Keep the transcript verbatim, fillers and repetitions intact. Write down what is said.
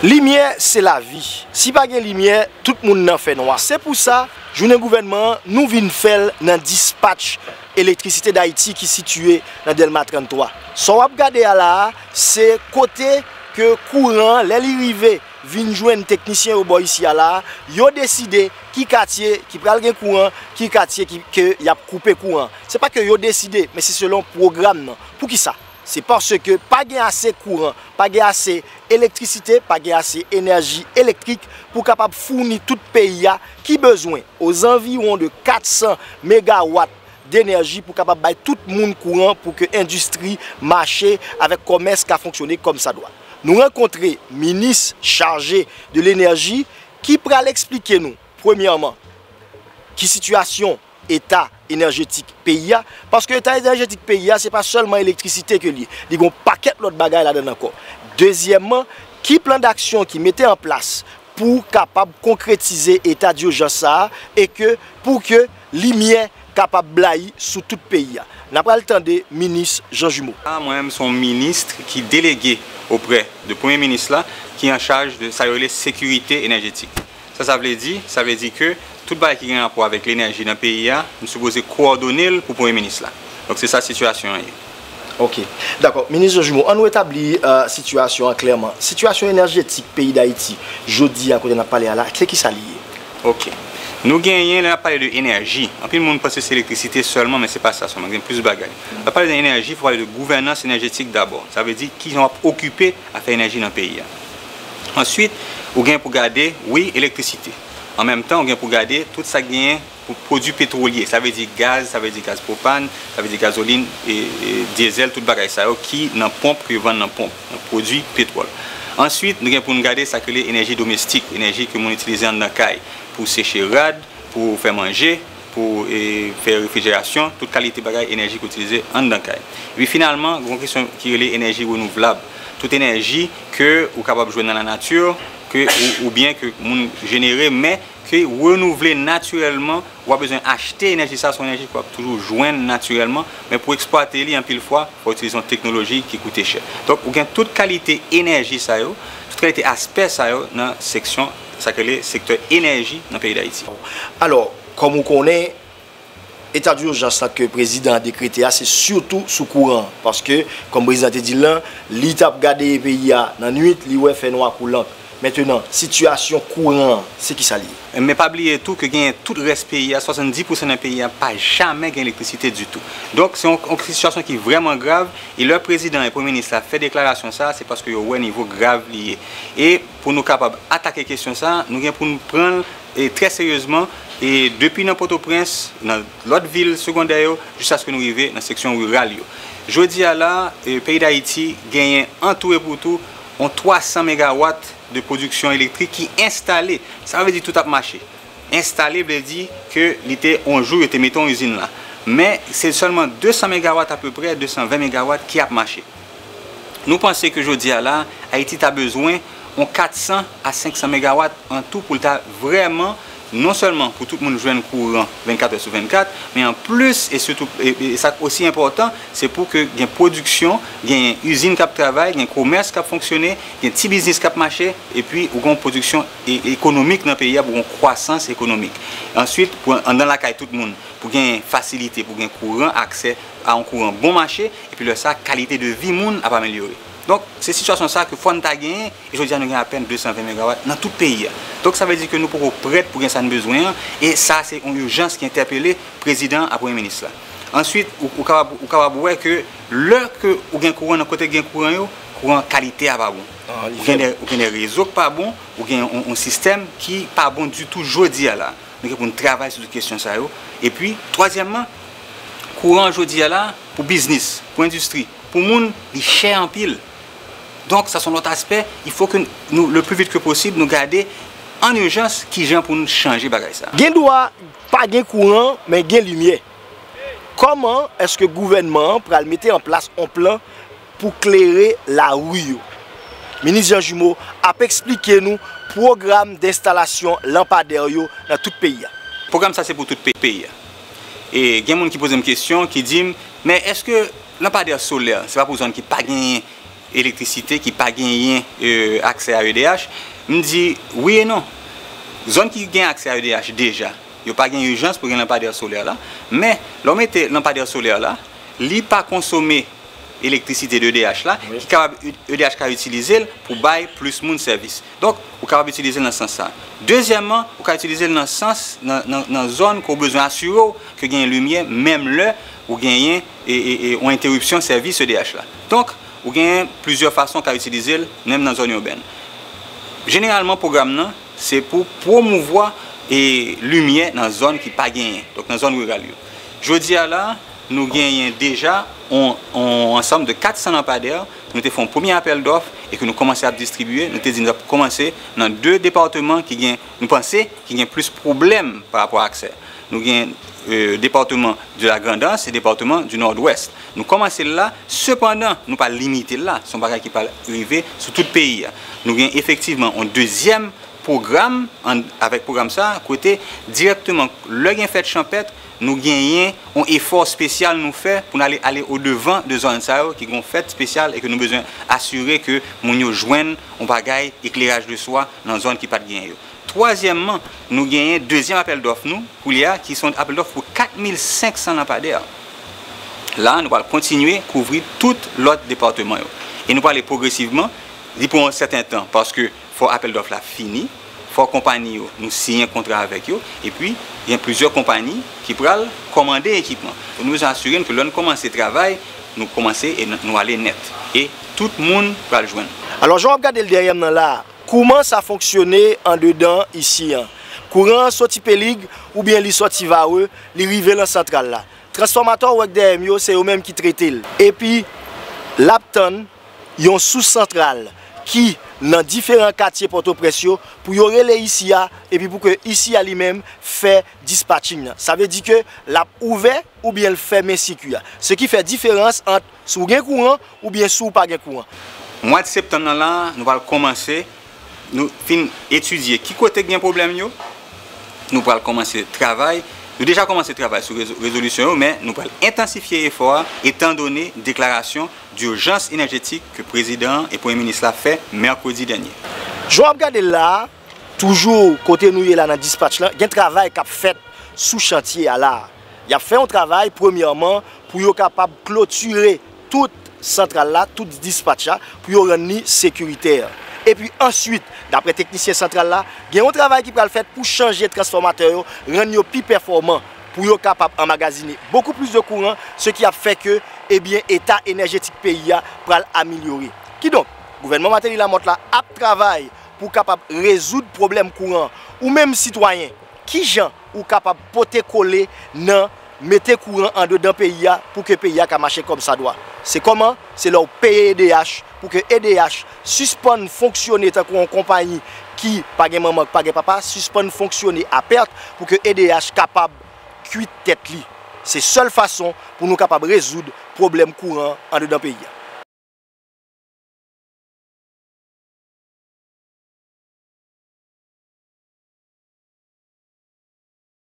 Limyè se lavi. Si pa gen limyè, tout moun nan fènwa. Se pou sa, jounen gouvènman an, nou vin fè l nan Dispatch Elektrisite Dayiti ki sitiye nan Dèlma trannntwa. Sa w ap gade a la a, se kote ke kouran an, lè li rive vin jwenn teknisyen yo bò isi a la a, yo deside ki katye ki pral gen kouran, ki katye ki, ke y ap koupe kouran. Se pa ke yo deside, men se selon pwogram nan. Poukisa? Se paske pa gen ase kouran, pa gen ase elektrisite, pa gen ase enèji elektrik pou kapab founi tout peyi a ki bezwen ozanviwon de kat san megawat denèji pou kapab bay tout moun kouran pou ke endistri mache avèk kòmès ka fonksyone kòmsadwa. Nou rankontre minis chaje de lenèji ki pral eksplike nou, premyèman, ki sitiyasyon eta enèjetik peyi a, paske eta enèjetik peyi a, se pa sèlman elektrisite ke li ye, li gen yon pakèt lòt bagay ladan l ankò. Dezyèmman, ki plan daksyon ki mete an plas pou kapab konkretize eta dijans sa a e ke pou ke limyè kapab blayi sou tout peyi a. N apral tande minis Jean Jumeau. A, mwen menm, se yon minis ki delege oprè de premye minis la, ki an chaj de sa yo rele sekirite enèjetik. Sa sa vle di? Sa vle di ke tout bagay ki gen rapò avèk lenèji nan peyi a, m sipoze kowòdone l pou premye minis la. Donk, se sa sitiyasyon an ye. Ok. Dakò. Minis Jean Jumeau, an nou etabli, euh, sitiyasyon an klèman. Sitiyasyon enèjetik peyi Dayiti, jodi a, kote n ap pale a la, se ki sa li ye? Ok. Nou genyen, lè n ap pale de enèji, anpil moun panse se elektrisite sèlman, men se pa sa sèlman, gen plis bagay. Lè n ap pale de enèji, fò pale de gouvènans enèjetik dabò. Sa vle di, kijan w ap okipe afè enèji nan peyi a. Answit, ou gen pou gade, wi, elektrisite. An menm tan, ou gen pou gade tout sa k genyen pou pwodui petwolye. Sa vle di gaz, sa vle di gaz pwopàn, sa vle di gazolin, e, e, dyezèl, tout bagay sa yo ki nan ponp, ke yo vann nan ponp, nan pwodui petwòl. Answit, nou gen pou n gade sa k rele enèji domestik, enèji ke moun itilize anndan kay, pou seche rad, pou fè manje, pou, e, fè refrijerasyon, tout kalite bagay enèji k itilize anndan kay. Epi finalman, gen yon kesyon ki rele enèji renouvlab. Tout enèji ke ou kapab jwenn nan lanati, ke ou, oubyen ke moun jenere, men ke renouvle natirèlman, w ap bezwen achte enèji sa, se yon enèji ke w ap toujou jwenn natirèlman, men pou eksplwate li, anpil fwa, fò w itilize yon teknoloji ki koute chè. Donk, ou gen tout kalite enèji sa yo, tout kalite aspè sa yo nan seksyon, sa k rele sektè enèji nan peyi Dayiti. Alò, kòm ou konnen, eta dijans la ke prezidan an dekrete a, se sitou sou kouran an, paske, kòm prezidan te di l lan, li t ap gade peyi a nan nuit, li wè fènwa kou lank. Mentenan, sitiyasyon kouran an, se ki sa l ye? Men pa bliye tou ke genyen tout rès peyi a, swasanndis pousan nan peyi a pa jamè gen elektrisite ditou. Donk, se yon, yon sitiyasyon ki vrèman grav, e lè prezidan e premye minis la fè deklarasyon sa a, se paske yo wè nivo grav li ye. E pou nou kapab atake kesyon sa a, nou gen pou n pran l, e, trè seryezman, e depi nan Pòtoprens, nan lòt vil segondè yo, jiskaske nou rive nan seksyon riral yo. Jodi a la, e, peyi Dayiti genyen an tou e pou tou yon twa san megawat de pwodiksyon elektrik ki enstale. Sa vle di tout ap mache. Enstale vle di ke li te, yon jou, yo te mete yon izin la. Men, se sèlman de san megawat apeprè, de san ven megawat ki ap mache. Nou panse ke jodi a la, Ayiti ta bezwen yon kat san a senk san megawat an tou pou l ta vrèman, non sèlman pou tout moun jwenn kouran vennkat è sou vennkat, men anplis, e sitou, e, e sa k osi enpòtan, se pou ke gen pwodiksyon, gen izin k ap travay, gen komès k ap fonksyone, gen ti biznis k ap mache, epi ou gen yon pwodiksyon e-, ekonomik nan peyi a, pou gen yon kwasans ekonomik. Answit, pou anndan lakay tout moun, pou gen fasilite, pou gen kouran, aksè a yon kouran bon mache, epi lè sa, kalite de vi moun ap amelyore. Donk, se sitiyasyon sa ke fò n ta genyen, e jodi a nou gen apèn de san ven megawat nan tout peyi a. Donk, sa vle di ke nou poko prèt pou gen sa n bezwen an, e sa se yon ijans ki entèpele prezidan a premye minis la. Answit, ou, ou kapab, ou kapab wè ke lè ke ou gen kouran nan kote gen kouran yo, kouran kalite a pa bon. Ou gen de, ou gen de rezo k pa bon, ou gen yon, yon sistèm ki pa bon ditou jodi a la. Nou gen pou n travay sou tout kesyon sa yo. Epi, twazyèmman, kouran jodi a la, pou biznis, pou endistri, pou moun, li chè anpil. Donk, sa se yon lòt aspè, il faut que nou, le plus vite que possible, nou gade an ijans kijan pou n chanje bagay sa. Gen dwa pa gen kouran, men gen limyè. Kòman èske gouvènman an pral mete an plas yon plan pou klere lari yo? Minis Jean Jumeau ap eksplike nou pwogram denstalasyon lanpadè yo nan tout peyi a. Pwogram sa se pou tout pe-, peyi a. E gen moun ki poze m kesyon, ki di m, men èske lanpadè solè, se pa pou zòn ki pa genyen elektrisite ki pa genyen, e, aksè a E D H, m di wi e non. Zòn ki gen aksè a E D H deja, yo pa gen ijans pou gen lanpadè solè la, men lè w mete lanpadè solè la, li pa konsome elektrisite de E D H la, ki kapab, E D H ka itilize l pou bay plis moun sèvis. Donk, ou kapab itilize l nan sans sa. Dezyèmman, ou ka itilize l nan sans, nan, nan, nan zòn ke w bezwen asire w ke genyen limyè, menm lè ou genyen e, e, e, yon enteripsyon sèvis E D H la. Donk, ou genyen plizyè fason ou ka itilize l, menm nan zòn ibèn. Jeneralman, pwogram nan, se pou pwomouvwa e limyè nan zòn ki pa genyen, donk nan zòn riral yo. Jodi a la, nou genyen deja on, on ansanm de kat san lanpadè, nou te fè yon premye apèl dòf e ke nou kòmanse ap distribye, nou te di n ap kòmanse nan de depatman ki gen, nou panse, ki gen plis pwoblèm pa rapò a aksè. Nou gen, e, depatman de la Grandans e depatman di Nòdwès. Nou kòmanse l la, sepandan, nou pa limite l la, se yon bagay ki pral rive sou tout peyi a. Nou gen efektivman yon dezyèm pwogram, an, avèk pwogram sa, kote dirèkteman, lè gen fèt chanpèt, nou genyen yon efò espesyal nou fè pou n ale, ale odevan de zòn sa yo ki gen yon fèt espesyal e ke nou bezwen asire ke moun yo jwenn yon bagay, ekleraj de swa, nan zòn ki pa t genyen yo. Twazyèmman, nou genyen dezyèm apèl dòf nou, koulye a, ki se yon apèl dòf pou kat mil senk san lanpadè. La, nou pral kontinye kouvri tout lòt depatman yo. E nou prale pwogresivman, li pran yon sèten tan, paske fò apèl dòf la fini, fò konpayi yo, nou siyen kontra avèk yo, epi gen plizyè konpayi ki pral kòmande ekipman. Donk, nou bezwen asire n ke lè n kòmanse travay, nou kòmanse e n, nou ale nèt. E tout moun pral jwenn. Alò, jan w ap gade l dèyè m nan la a, kouman sa fonksyone andedan isi an? Kouran an soti Pelig oubyen li soti Vare, li rive nan santral la. Transfòmatè w wè k dèyè m yo, se yo menm ki trete l. Epi, l ap tann yon sous santral ki nan diferan katye Pòtoprens yo pou yo rele isi a, epi pou ke isi a li menm fè dispatching nan. Sa vle di ke l ap ouvè oubyen l fèmen sikui a. Se ki fè diferans ant si w gen kouran oubyen si w pa gen kouran. Mwa septanm nan la, nou pral kòmanse, nou fin etidye ki kote gen pwoblèm yo, nou pral kòmanse travay. Nou deja kòmanse travay sou rezo-, rezolisyon yo, men nou pral entansifye efò a, etandone deklarasyon dijans enèjetik ke prezidan an e premye minis la fè mèkredi dènye. Jan w ap gade l la a, toujou kote nou ye la nan dispatch lan, gen travay k ap fèt sou chantye a la a. Y ap fè yon travay, premyèman, pou yo kapab klotire tout santral la, tout dispatch la, pou yo rann li sekiritè. Epi answit, daprè teknisyen santral la, gen yon travay ki pral fèt pou chanje transfòmatè yo, rann yo pi pèfòman, pou yo kapab anmagazine bokou plis de kouran, se ki ap fè ke, ebyen, eta enèjetik peyi a pral amelyore. Kidonk, gouvènman Martelly-Lamothe la ap travay pou kapab rezoud pwoblèm kouran. Ou menm sitwayen, kijan ou kapab pote kole nan mete kouran andedan peyi a pou ke peyi a ka mache kòmsadwa? Se kòman? Se lè w peye E D H pou ke E D H sispann fonksyone tankou yon konpayi ki pa gen manman, ki pa gen papa, sispann fonksyone a pèt pou ke E D H kapab kwit tèt li. Se sèl fason pou nou kapab rezoud pwoblèm kouran andedan peyi a.